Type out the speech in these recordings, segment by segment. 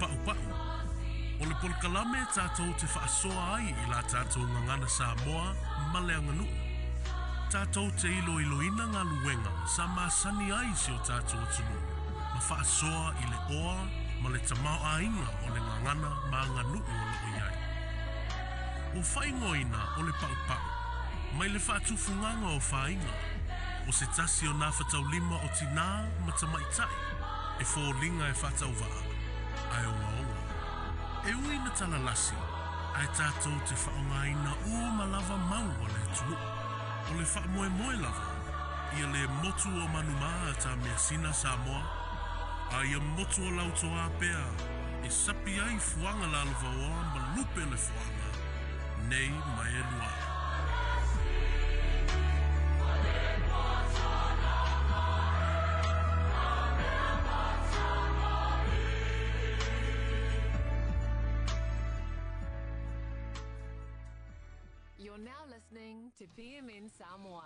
Paʻupaʻu, o le polokalame tatou te faasoa ai i la tatou gagana Samoa ma le aganuu. Tatou te iloiloina galuega sa masani ai si o tatou atunuu ma faasoa i le oa ma le tamaoaiga o le gagana ma aganuu o loo i ai. Ua faaigoaina o le paʻupaʻu, mai le faatufugaga o fāiga, o se tasi o nafataulima o tinā ma tamaitai e foliga e faatauvaa ae ogaoga. E ui ina talalasi, ae tatou te faaaogaina uma lava mau a le atunuu. O le faamoemoe lava, ia lē motu o Manumā a tā measina Samoa, a ia motu o Lautoā pea e sapi ai fuaga lalovaoa ma lupe le foaga, nei ma e lua. You're now listening to PMN Samoa.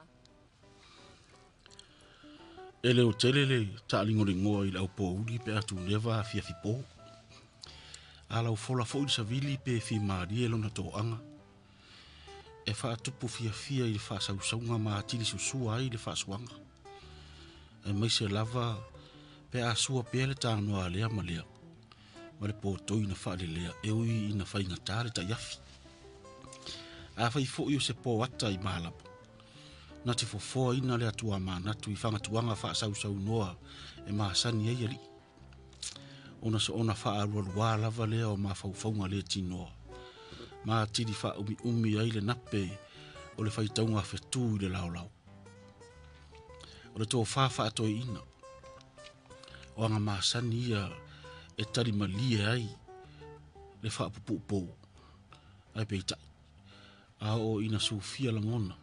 E leo tele le taaligoligoa i le aupouli pe a tuneva afiafi po. A laufola foi le savili pe fimalie lona toaga. E faatupu fiafia i le faasausauga ma atili susua ai le faasuaga. Aemaise lava pe a sua pea le tanoa a lea ma lea ma le potoi na faalelea e ui ina faigata le taiafi. Afai foi o se po ata i malama, na te fofoaina le atuamanatu i fagatuaga faasausaunoa e masani ai alii. Ona soona faaalualuā lava lea o mafaufauga le tinoa, ma atili faaumiumi ai le nape o le faitauga fetu i le laolao. O le tofā faatoeaina, o aga masani ia e talimalie ai le faapupuupou, ae peitai, a oo ina sufia lagona,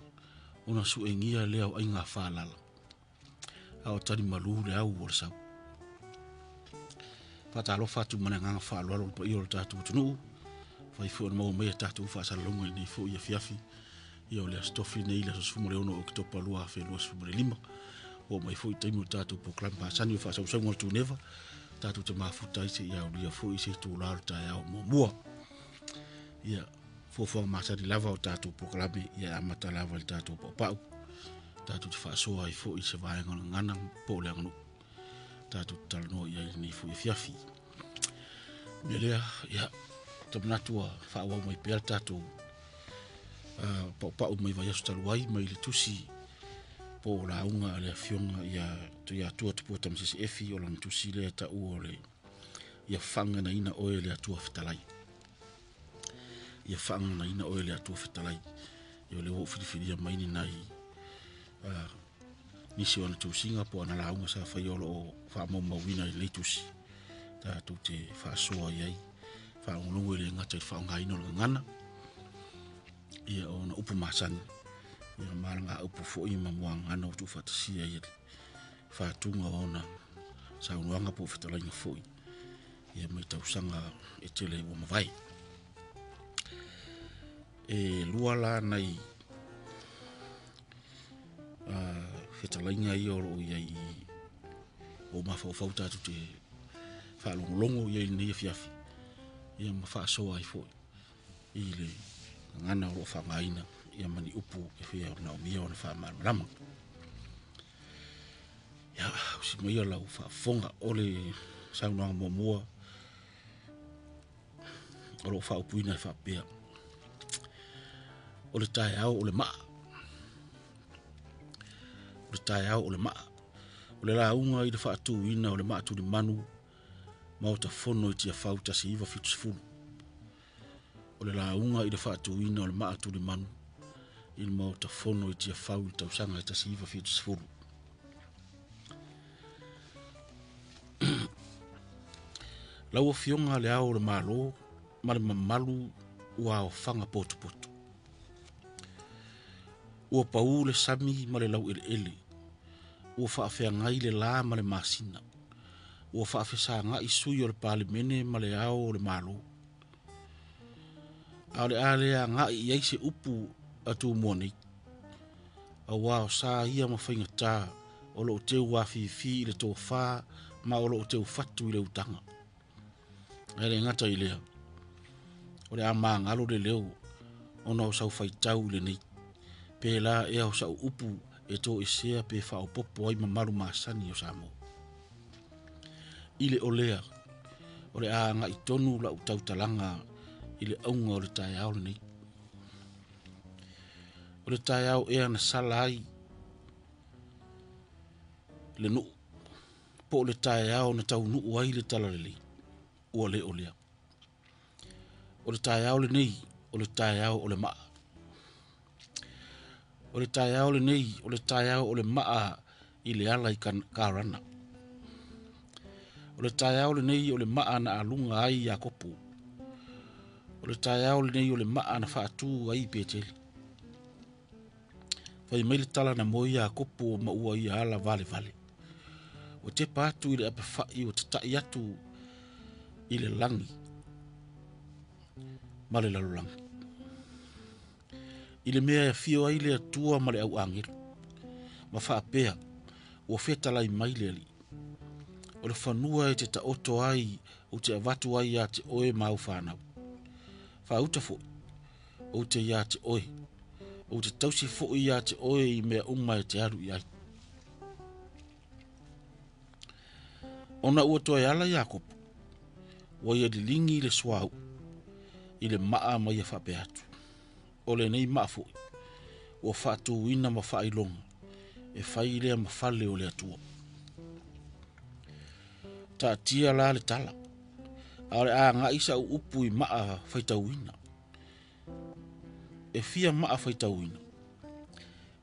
ona suegia lea o aiga faalala, a o talimalu le au o le sau. Faatalofa atu ma le agaga faaaloalo i le paia o le tatou atunuu, fai foi ona maua mai a tatou faasalalauga i lenei foi afiafi. Ia o le aso tofi nei, le aso 16 o Oketopa 2025. Ua oo mai foi taimi o le tatou polokalame masani o faasausauga o le Tuneva, tatou te mafuta ai seia aulia foi se itulā o le taeao muamua. Ia, fuafuaga masani lava o tatou polokalame, ia e amata lava i le tatou paupau, tatou te faasoa ai foi i se vaega o le gagana po o le aganuu, tatou te talanoa i ai i lenei foi afiafi. O le mea lea, ia, ou te manatu ua faaauau mai pea le tatou paupau mai vaiaso talu ai mai le tusi po o lauga a le afioga ia Tuiatua Tupua Tamasese Efi, o lana tusi lea e taua o le Ia Faaganaina Oe e le Atua Fetalai. Ia Faaganaina Oe e le Atua Fetalai. Ia o lea ua ou filifilia mai ni nai nisi o ana tusiga po o ana lauga sa faia o lo o faamaumauina i lenei tusi tatou te faasoa i ai, faalogologo e le gata i le faaaogaina o le gagana, ia o ona upu masani, ia ma laga upu foi ma muagagana ua tuufaatasia ia le faatuga o ona saunoaga po o fetalaiga foi ia mai tausaga e tele ua mavae. E lua la nai fetalaiga ia o lo o i ai i o mafaufau tatou te faalogologo i ai i lenei afiafi, ia ma faasoa ai foi i le gagana o lo o faaaogaina, ia ma ni upu e fia manaomia ona faamalamalama. Ia, usi maia lau faafofoga. O le saunoaga muamua o lo o faaupuina e faapea, o le taeao o le maa. O le taeao o le maa. O le lauga i le faatuina o le maa tulimanu Maota Fono i Tiafau 1970. O le lauga i le faatuina o le maa tulimanu i le Maota Fono i Tiafau i le tausaga e 1970. Lau Afioga le Ao o le Malo ma le mamalu ua aofaga potopoto. Ua pau le sami ma le laueleele, ua faafeagai le la ma le masina, ua faafesagai sui o le Palemene ma le Ao o le Malo. A o le a le agai i ai se upu a Tumua nei, auā o sa ia ma faigata o lo o teu afifi i le tofa ma o lo o teu fatu i le utaga. Ae le gata i lea, o le a magalo le leo ona o sau faitau i lenei. Pēlā ea o sa'u upu e toesea pe faaopoopo ai mamalu masani o Samoa. I le o lea, o le a agai tonu lau tautalaga i le auga o le taeao lenei. O le taeao ea na sala ai le nuu po o le taeao na taunuu ai le talalelei, ua le o lea. O le taeao lenei, o le taeao o le maa. O le taeao lenei, o le taeao o le maa i le ala i Karana. O le taeao lenei o le maa na aluga ai Iakopo. O le taeao lenei o le maa na faatu ai Peteli. Fai mai le tala na moe Iakopo ma ua ia ala valevale. Ua tepa atu i le apefai ua tatai atu i le lagi ma le lalolagi. I le mea e afio ai le Atua ma le au agelu, ma faapea, ua fetalai mai le Alii. O le fanua e te taoto ai, ou te avatu ai ia te oe ma au fanau. Faauta foi, ou te ia te oe, ou te tausi foi ia te oe i mea uma e te alu i ai. Ona ua toe ala Iakopo, ua ia liligi le suauu i le maa ma ia faapea atu. O lenei maa foi, ua faatuina ma faailoga, e fai lea ma fale o le Atua. Taatia la le tala, a o le a agai sau upu i maa faitauina. E fia maa faitauina?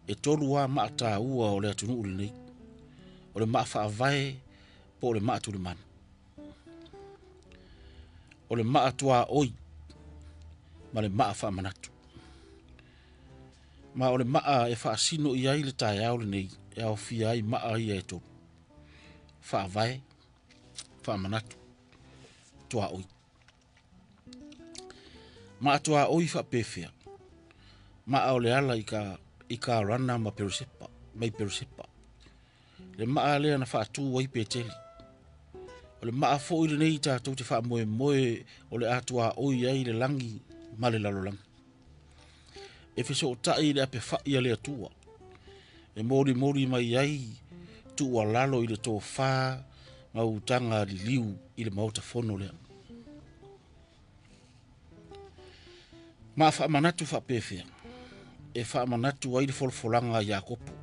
E tolu lava maa taua o le atunuu lenei. O le maa faavae po o le maa tulimanu. O le maa tuaoi ma le maa faamanatu. Ma o le maa e faasino i ai le taeao lenei e aofia ai maa ia e tolu. Faavae, faamanatu, tuaoi. Maa tuaoi faapefea, maa o le ala i ka i Karana ma Peresepa, mai Peresepa. Le maa lea na faatu ai Peteli. O le maa foi lenei tatou te faamoemoe o le a tuaoi ai le lagi ma le lalolagi. E fesootai i le apefai a le Atua, e molimoli mai ai tuualalo i le tofa ma utaga liliu i le Maota Fono lea. Ma faamanatu faapefea, e faamanatu ai le folafolaga a Iakopo.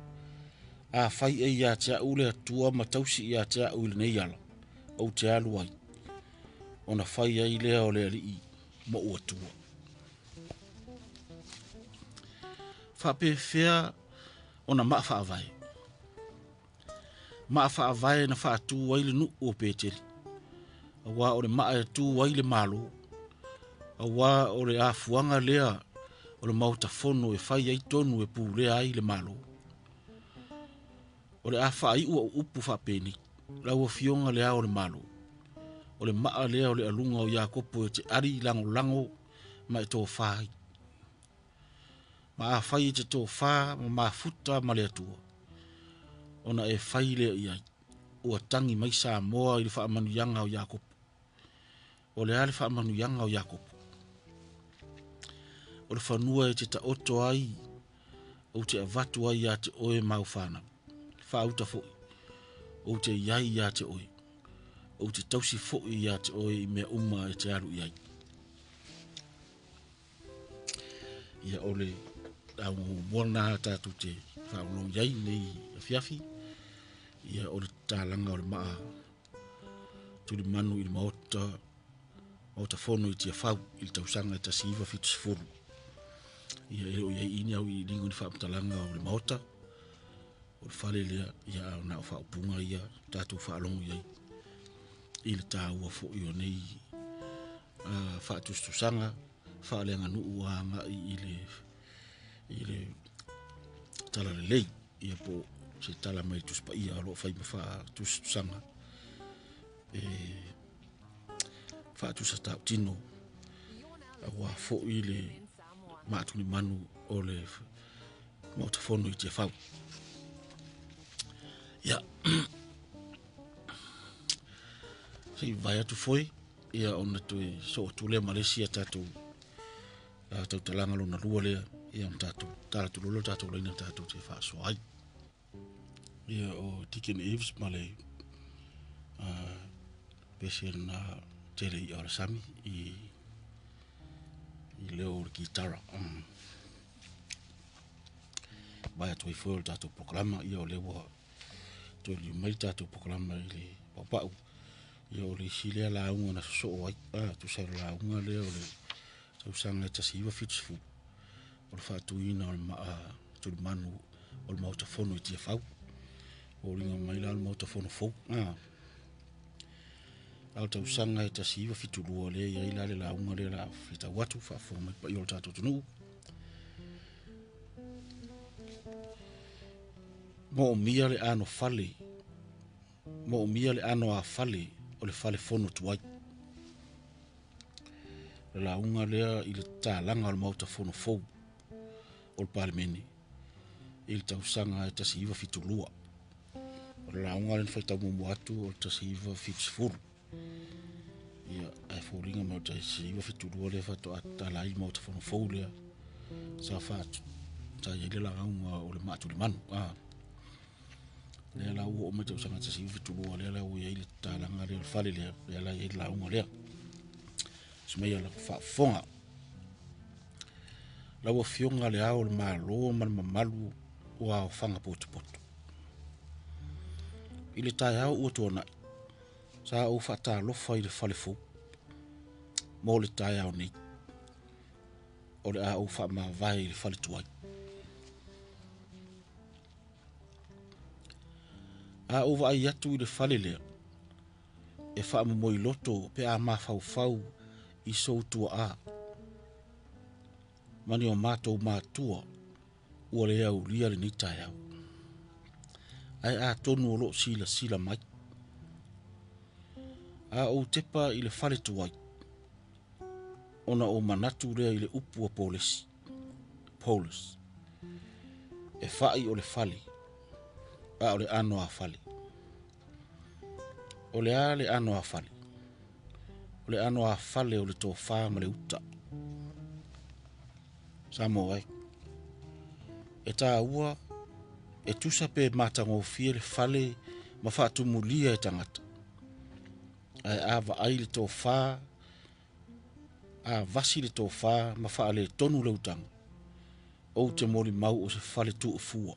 Afai e ia te au le Atua ma tausi ia te au i lenei ala, ou te alu ai, ona fai ai lea o le Alii mo'u Atua. Faapefea ona maa faavae. Maa faavae na faatu ai le nuu o Peteli, auā o le maa e tu ai le Malo, auā o le afuaga lea o le Maota Fono e fai ai tonu e pulea ai le Malo. O le a faaiu au upu faapenei, lau Afioga le Ao o le Malo, o le maa lea o le aluga o Iakopo e te ali lagolago ma e tofa ai. Ma afai e te tofa ma mafuta ma le Atua, ona e fai lea i ai, ua tagi mai Samoa i le faamanuiaga o Iakopo. O le a le faamanuiaga o Iakopo? O le fanua e te taoto ai, ou te avatu ai ia te oe ma au fanau. Faauta foi, ou te i ai ia te oe, ou te tausi foi ia te oe i mea uma e te alu i ai. Ia o le lauga muamua lena tatou te faalogologo i ai nei afiafi, ia o le tatalaga o le maa tulimanu i le Maota, Maota Fono i Tiafau i le tausaga e 1970. Ia e le o i ai i ni auiliiliga o ni faamatalaga o le Maota, o le fale lea, ia a o na o faaupuga ia tatou faalogo i ai i le taua foi o nei faatusatusaga faaleaganuu agai i le i le talalelei, ia po o se tala mai Tusi Paia o lo o fai ma faatusatusaga e faatusa tautino aua foi le maatulimanu o le Maota Fono i Tiafau. Ia, se i vae atu foi. Ia ona toe soo atu lea ma le isi a tatou tautalaga lona lua lea, ia ma tatou tala atu loa tatou laina tatou te faasoa ai. Ia o Deacon Eves ma le pese lena tele i o le sami i leo o le kitara. Vai atu ai foi o le tatou polokalama, ia o lea ua toe liliu mai le tatou polokalama i le paupau. Ia o le isi lea lauga na sosoo ai, tusa o le lauga lea o le tausaga e 1970, o le faatuina o le maa tulimanu o le Maota Fono i Tiafau. Foliga mai la o le Maota Fono fou. A o le tausaga e 1972 lea e i ai la le lauga lea o le a faitau atu, faafofoga mai le paia o le tatou atunuu. Moomia le anofale, moomia le anoāfale o le fale fono tuai. O le lauga lea i le tatalaga o le Maota Fono fou o le Palemene i le tausaga e 1972. O le lauga lea na faitau muamua atu o le 1970. Ia, ae foliga mai o le 1972 lea faatoa tatala ai le Maota Fono fou lea sa i ai le lauga o le Maatulimanu. Lea la ua oo mai tausaga 1972, lea la ua i ai le tatalaga lea o le fale lea, lea la e i ai le lauga lea. Se mai ala faafofoga. Lau Afioga le Ao o le Malo ma le mamalu o aofaga potopoto. I le taeao ua tuanai, sa ou faatalofa i le fale fou mo le taeao nei, o le a ou faamavae i le fale tuai. A ou vaai atu i le fale lea, e faamomoiloto pe a mafaufau i sou tuaa ma ni o matou matua ua le aulia lenei taeao. Ae atonu o loo silasila mai. A ou tepa i le fale tuai, ona ou manatu lea i le upu a Polesi, Paulus, e fai o le fale, a o le ano a fale. O le a le ano a fale? O le ano a fale o le tofa ma le uta. Samoa e. E tāua, e tusa pe matagofie le fale ma faatumulia e tagata. Ae a vaai le tofa, a vasi le tofa ma faaletonu le utaga, ou te molimau o se fale tuufua.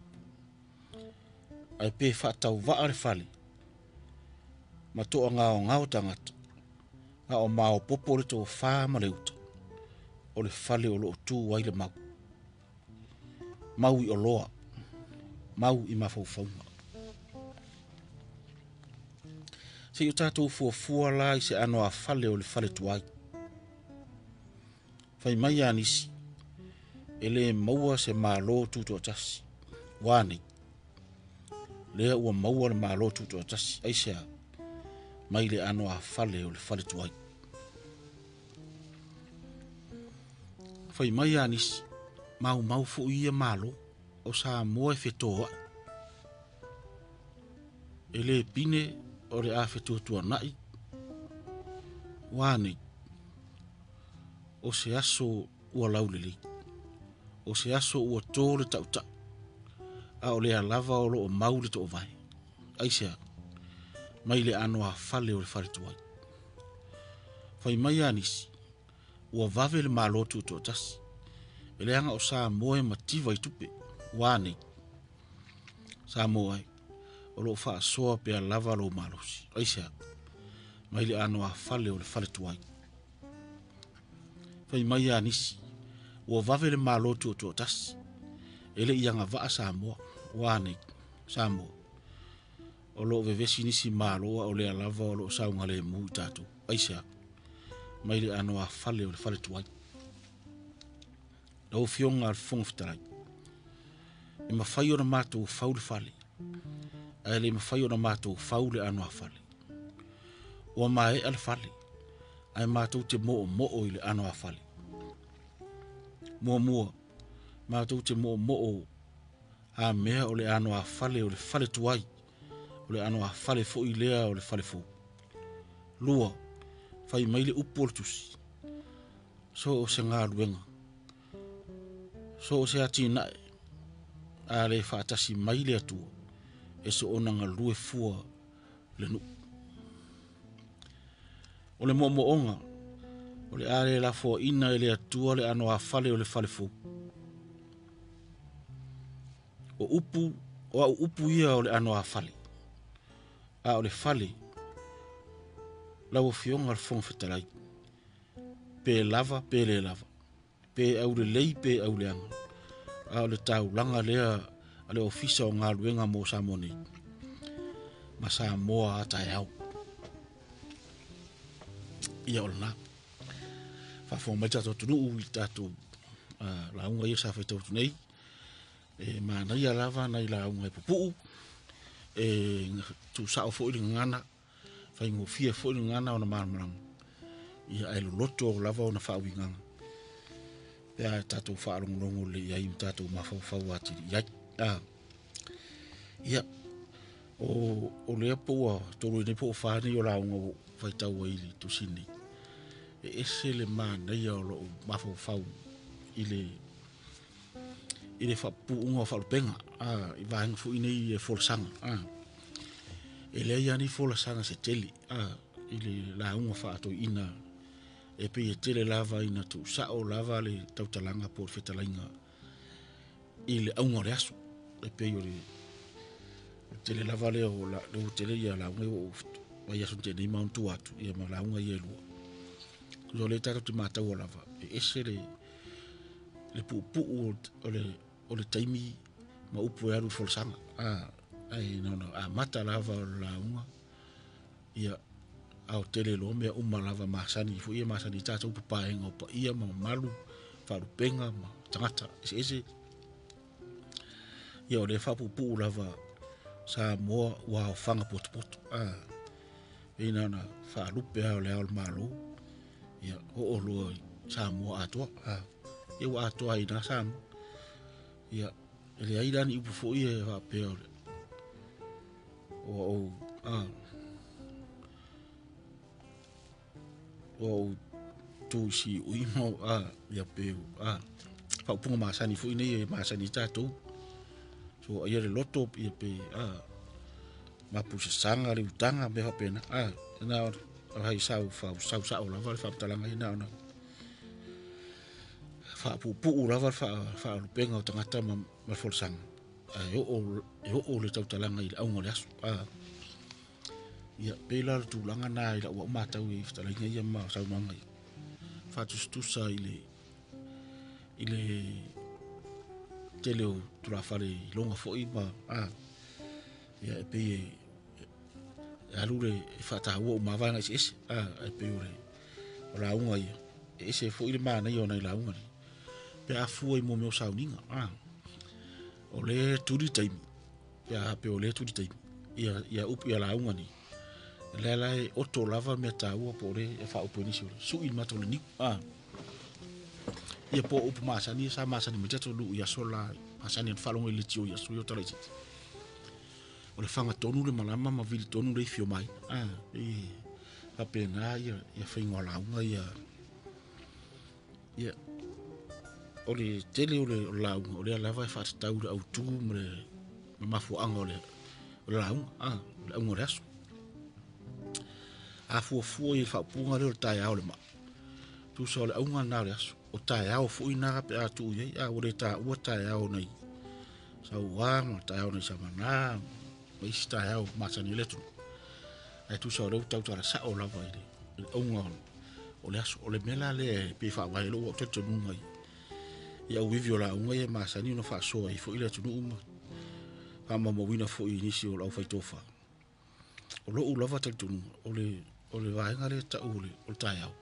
Ae pe faatauvaa le fale ma toagaogao tagata, a o maopoopo le tofa ma le uta, o le fale o loo tu ai le mau. Mau i oloa, mau i mafaufauga. Se i o tatou fuafua la i se anoāfale o le fale tuai. Fai mai a nisi, e le maua se Malo tutoatasi. Ua a nei? Lea ua maua le Malo tutoatasi. Aisea? Mai le anoāfale o le fale tuai. Fai mai a nisi, maumau foi ia Malo o Samoa e fetoai. E le pine o le a fetuatuanai. Ua a nei? O se aso ua laulelei. O se aso ua to le tautau. A o lea lava o loo mau le toovae. Aisea? Mai le anoāfale o le fale tuai. Fai mai a nisi, ua vave le Malo tutoatasi. E leaga o Samoa e mativa i tupe. Ua a nei? Samoa e, o loo faasoa pea lava lou malosi. Aisea? Mai le anoāfale o le fale tuai. Fai mai a nisi, ua vave le Malo tutoatasi. E le i agavaa Samoa. Ua a nei? Samoa, o loo vevesi nisi Malo a o lea lava o loo saogalemu i tatou. Aisea? Mai le anoāfale o le fale tuai. Lau Afioga a le Fofoga Fetalai, e mafai ona matou fau le fale, ae le mafai ona matou fau le anoāfale. Ua maea le fale, ae matou te moomoo i le anoāfale. Muamua, matou te moomoo a mea o le anoāfale o le fale tuai, o le anoāfale foi lea o le fale fou. Lua, Fai mai le upu o le tusi, so o se galuega, so o se atinae, a le faatasi mai le Atua, e soona galue fua le nuu. O le moomooga, o le a le lafoaina e le Atua le anoāfale o le fale fou. O upu, o au upu ia o le anoāfale, a o le fale, lau Afioga i le Fofoga Fetalai, pe lava pe le lava, pe aulelei pe auleaga, a o le taulaga lea a le Ofisa o Galuega mo Samoa nei, ma Samoa a taeao. Ia o lena. Faafofoga mai le tatou atunuu i le tatou lauga ia sa faitau atu nei. E manaia lava nai lauga e pupuu, e tuusao foi le gagana, faigofie foi le gagana ona malamalama, ia ae loloto lava ona faauigaga pe a tatou faalogologo lelei i ai ma tatou mafaufau atili i ai. Ia, o lea po ua tolu ai nei po o fa nei o lauga ua ou faitau ai i le tusi lenei. E ese le manaia o lou mafaufau i le faapuuga o faalupega i vaega foi nei e folasaga. E leai lava ni folasaga se tele i le lauga faa-toeaina e pei e tele lava ina tuusao lava le tautalaga po o le fetalaiga i le auga o le aso. E pei o le tele lava lea o lea ua tele ia lauga ia ua ou vaiaso na tea nei ma ona tua atu ia ma lauga ia e lua. O lea tatou te mataua lava e ese le puupuu o le taimi ma upu e alu i le folasaga. Ae na ona amata lava o le lauga ia aotele loa mea uma lava masani foi ia masani ai tatou papaega o paia ma mamalu, faalupega ma tagata eseese. Ia o lea e faapuupuu lava Samoa ua aofaga potopoto. Pei na ona faalupe lava o le Ao o le Malo, ia oo loa i Samoa atoa. Ia ua atoa ai i ina Samoa. Ia, e leai la ni upu foi ia e faapea ua ou ua ou tu i siui ma ia pe faaupuga masani foi nei e masani ai tatou. Soaia le loto ia pe mapuisasaga le utaga mea faapena. Na o hai sau sau sao lava le faamatalaga ia na ona faapuupuu lava le faalupega o tagata ma le folasaga ae oo e oo le tautalaga i le auga o le aso. Ia pei la o le tulaga lena i lau au matau i fetalaiga ia ma saunoaga ia faatusatusa i le tele o tulafale i loga foi ma ia e pei e alu le faataua uma lava vaega eseese ae pei o le lauga ia e ese foi le manaia o nai lauga nei pe a fua i mea o sauniga. O lea e tuli taimi pe a faapea o lea e tuli taimi ia upu ia lauga nei lea la e oto lava mea taua po o le e faaupu e nisi o le sui le mata o le niu ia po o upu masani ia sa masani mai tatou nuu i aso la masani ona faalogo i le leitio i aso ia o Talaitiiti. O le faga tonu le malama ma vili tonu le ifi o mai. E faapena ia faiga o lauga ia. Ia, o le tele o le lauga, o lea lava e faatatau i le autu ma le mafuaaga o le lauga, o le auga o le aso. A fuafua i le faaupuga lea o le taeao o le maa, tusa o le auga lena o le aso, o taeao foi na pe a tuu i ai, a ua le taua taeao nai Saua ma taeao nai Samana ma isi taeao masani ai le atunuu. Ae tusa o lea ua tautala sao lava i le auga o le aso. O le mea la lea e pei e faavae ai lou au talitonuga i auivi o lauga ia e masani ona faasoa ai foi le atunuu ma faamaumauina foi i nisi o le aufaitofa. O lou lava talitonuga, o le vaega lea e tau o le taeao,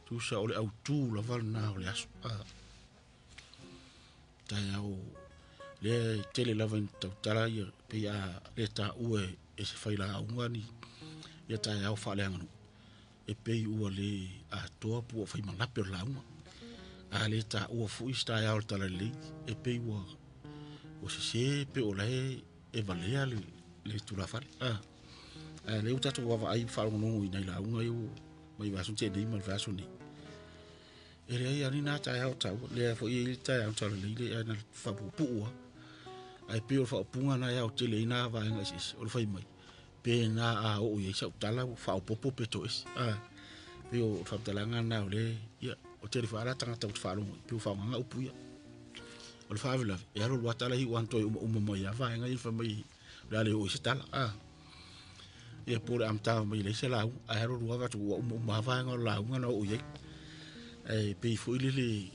tusa o le autu lava lena o le aso. Taeao lea e tele lava ina tautala ia pei a le taua e se failauga ni ia taeao faaleaganuu e pei ua le atoa po ua fai malape o le lauga. A le taua foi se taeao o le talalelei e pei ua sese pe o la e valea le tulafale. Ae o lea ua tatou vaavaai ma faalogologo i nai lauga ia ua Mai le vaiaso na tea nei ma le vaiaso nei. E leai lava ni na taeao taua, lea foi e i ai le taeao talalelei lea ae na o le faapuupuu lava. Ae pei o le faaupuga lena e aotele ai na vaega eseese o le fai mai, pena a oo i ai sau tala ua faaopoopo pe toese. Pei o le faamatalaga lena o lea, ia, ua tele foi lava la tagata ua ta faalogo i ai pei ua faaaogaina upu ia. O le faalavelave, e alu alu lava tala ia iu lava ina toe umauma mai lava vaega ia fai mai o le a le oo i ai se tala. Ia po o le amataga mai e leai se lauga, ae alu alu lava vaai atu ua umauma lava vaega o le lauga na oo i ai. Ae pei foi lele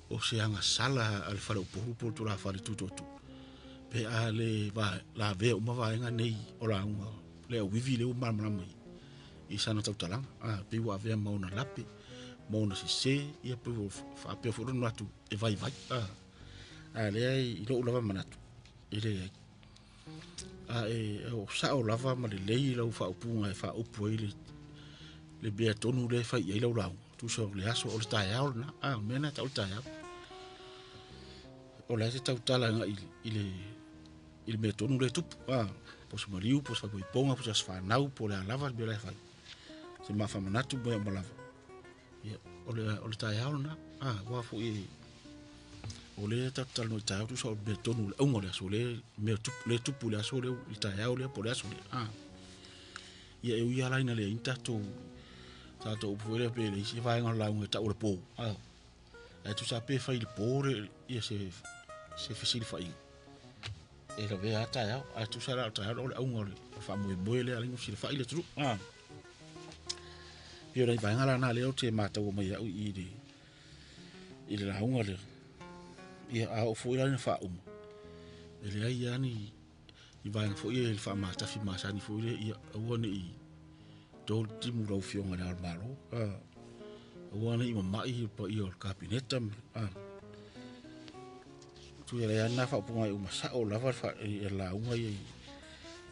o se agasala a le faleupolu po o le tulafale tutoatuli pe a le lavea uma vaega nei o lauga le auivi lea ua malamalama i sana tautalaga. Pei ua avea ma ona lape ma ona sese, ia pei ua faapea foi lona manatu e vaivai. A o lea i lou lava manatu, e leai. Ae o sao lava ma lelei lau faaupuga e faaupu ai le mea tonu lea e fai i ai lau lauga. Tusa o le aso, o le taeao lena. O le mea lena e tau o le taeao. O la e te tautala agai i le mea tonu lea e tupu. Po o se maliu, po o se faaipoipoga, po o se aso fanau, po o le a lava le mea la e fai. Se ma faamanatu ma mea uma lava. Ia, o le taeao lena. Aua foi o lea tatou te talanoa i taeao, tusa o le mea tonu, le auga o le aso, lea mea tupu, lea tupu i le aso lea, i le taeao lea po o le aso lea. Ia e ui lava la ina leai ni tatou upu foi lea pe leai se vaega o le lauga e tau o le po. Ae tusa pe fai i le po le, ia se fesilafaiga, e lavea lava taeao. Ae tusa la o le taeao o le auga o le faamoemoe lea ala ai ona fesilafai le atunuu. Pei o nai vaega la na lea ou te mataua mai au i i le lauga lea. Ia, a oo foi la ina faauma, e leai lava ni vaega foi ia i le faamatafi masani foi lea, ia aua ne i to le timu i lau Afioga i Le Ao o le Malo, aua ne i mamai le paia o le Kapeneta. Tusa e leai lava lena faaupuga e uma sao lava le lauga ia.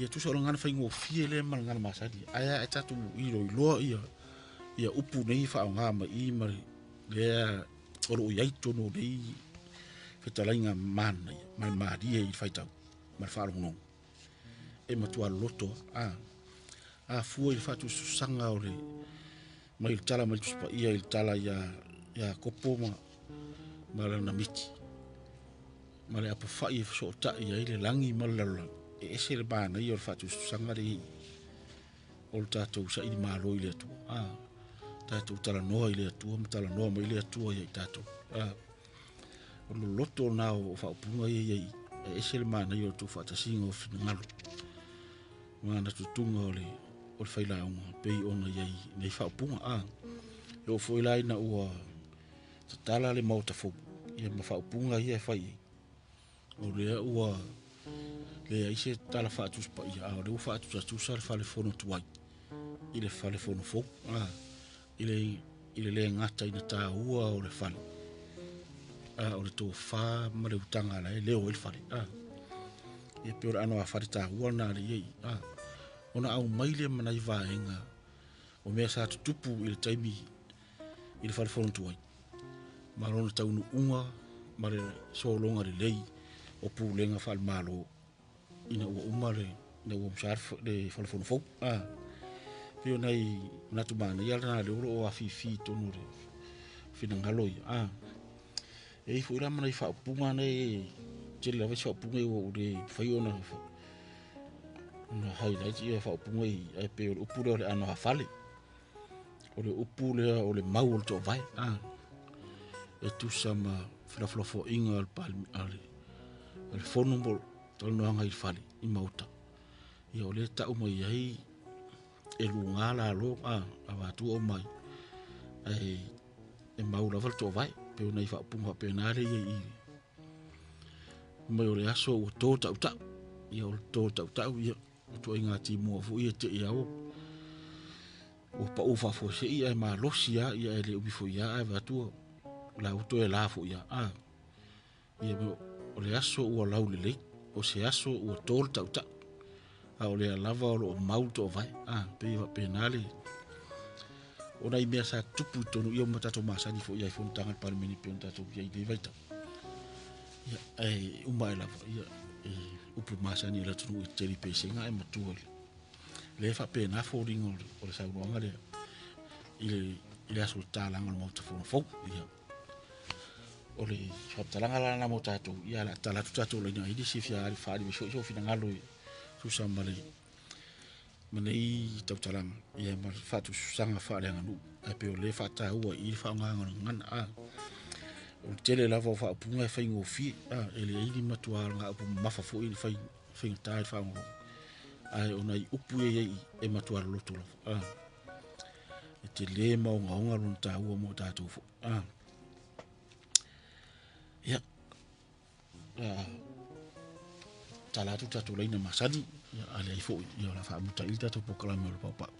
Ia tusa o le gagana faigofie lea ma le gagana masani. Ae a tatou iloiloa ia upu nei e faaaoga mai i ma lea o lo o i ai totonu o nei fetalaiga manaia ma le malie i le faitau ma le faalogologo, e matua loloto lava. A fua i le faatusatusaga o le mai le tala mai le Tusi Paia i le tala ia Iakopo ma lana miti ma le apefai e fesootai ai le lagi ma le lalolagi, e ese le manaia o le faatusatusaga lea i o le tatou saili malo i le Atua. Tatou talanoa i le Atua ma talanoa mai le Atua ia i tatou. O le loloto lena o faaupuga ia i ai, e ese le manaia o le tuufaatasiga o finagalo ma manatutuga o le failauga pei ona i ai nei faaupuga. E oo foi la ina ua tatala le maota fou ia ma faaupuga ia e fai ai, o lea ua leai se tala faatusi paia, a o lea ua faatusatusa le fale fono tuai i le fale fono fou. I le le gata ina taua o le fale, a o le tofa ma le utaga la e leo ai le fale. Ia pei o le ano a fale taua lena le iai. Ona aumai lea ma nai vaega o mea sa tutupu i le taimi i le fale fono tuai, ma lona taunuuga ma le sologa lelei o pulega faale-Malo ina ua uma le ina ua umusa le fale fono fou. Pei o nai manatu manaia lena lea o lo o afifi i totonu o le finagalo ia. E i ai foi la ma nai faaupuga nei, tele lava isi faaupuga ua ou le mafai ona highlight ia faaupuga i, ae pei o le upu lea o le ano a fale, o le upu lea o le mau o le toovae, e tusa ma felafolafoaiga a le fono mo talanoaga i le fale i maota. Ia o lea tau mai ai e luga lalo, avatua omai, ae e mau lava le toovae. Pei o nai faaupuga faapena lea i ai mai o le aso ua to tautau. Ia o le to tautau, ia o ituaiga timua foi ia te i au ua pau faafuasei ae malosi lava, ia e le umi foi lava ae vaai la ua toe la foi lava. Ia o le aso ua laulelei, o se aso ua to le tautau, a o lea lava o lo o mau le toovae. Pei faapena le o nai mea sa tupu i totonu ia ma tatou masani foi ai fonotaga a le Palemene pei ona tatou i ai i lenei vaitau. Ia, ae uma ae lava, ia, e upu masani i le atunuu e tetele i pesega ae matua i le. Lea e faapena foliga o le saunoaga lea. i le aso o le tatalaga o le Maota Fono fou. Ia, o le faamatalaga la lena mo tatou, ia o le a tatala atu tatou laina i se fia faaali mai foi sou finagalo e tusa ma le ma nei tautalaga, ia ma le faatusatusaga faaleaganuu, ae pei o lea e faataua i i le faaaogaina o le gagana. O le tele lava o faaupuga e faigofie, e leai ni matua alagaupu mamafa foi ni faigata i le faalogologo, ae o nai upu ia e i ai i i, e matua loloto lava. E tele ma ogaoga lona taua mo tatou foi. Ia, tala atu tatou laina masani, ia, a leai foi, ia o le a faamuta ai i le tatou polokalame o le paupau.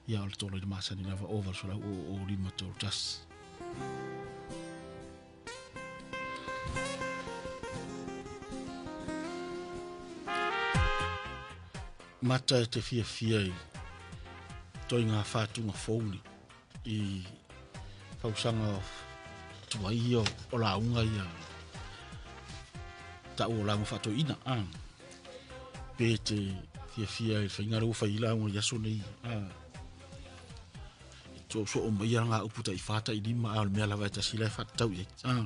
Ia, o le tou laina masani lava o 800 0 5 3 1. Mata e te fiafia i toi ngā whātunga fou nei i fausaga tuai ia o lauga ia ta'u o lauga faatoeaina a pe te fiafia i le faiga lea ua fai ai lauga i aso nei a e soosoo mai ia ngā upu taʻi-fa taʻi-lima a o le mea lava e tasi la e faatatau i ai a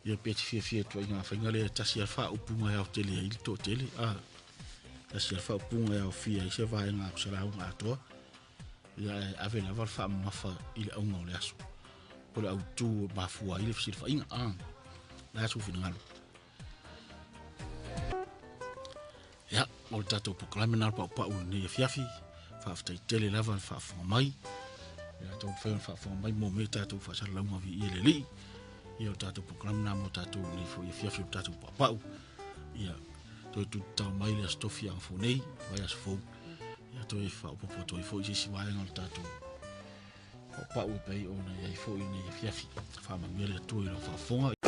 ia pe te fiafia i ituaiga faiga lea e tasi lava le faaupuga e aotele ai le toatele a tasi lava le faaupuga e aofia ai se vaega o se lauga atoa ia ae ave lava le faamamafa i le auga o le aso po o le autū e mafua ai le fesilafaiga a le a sou finagalo. Ia, o le tatou polokalame lena o le paupau i lenei afiafi. Faafetai tele lava le faafofoga mai. Ia tatou mafai ona faafofoga mai mo mea tatou faasalalauga viia le Alii. Ia o le tatou polokalame lena mo tatou i lenei foi afiafi o le tatou paupau. Ia, toe tuutao mai le Aso Tofi Agafua nei, vaiaso fou. Ia toe faaopoopo atu ai foi se isi vaega o le tatou paupau e pei ona i ai foi i lenei afiafi. Faamanuia le Atua i lau faafofoga.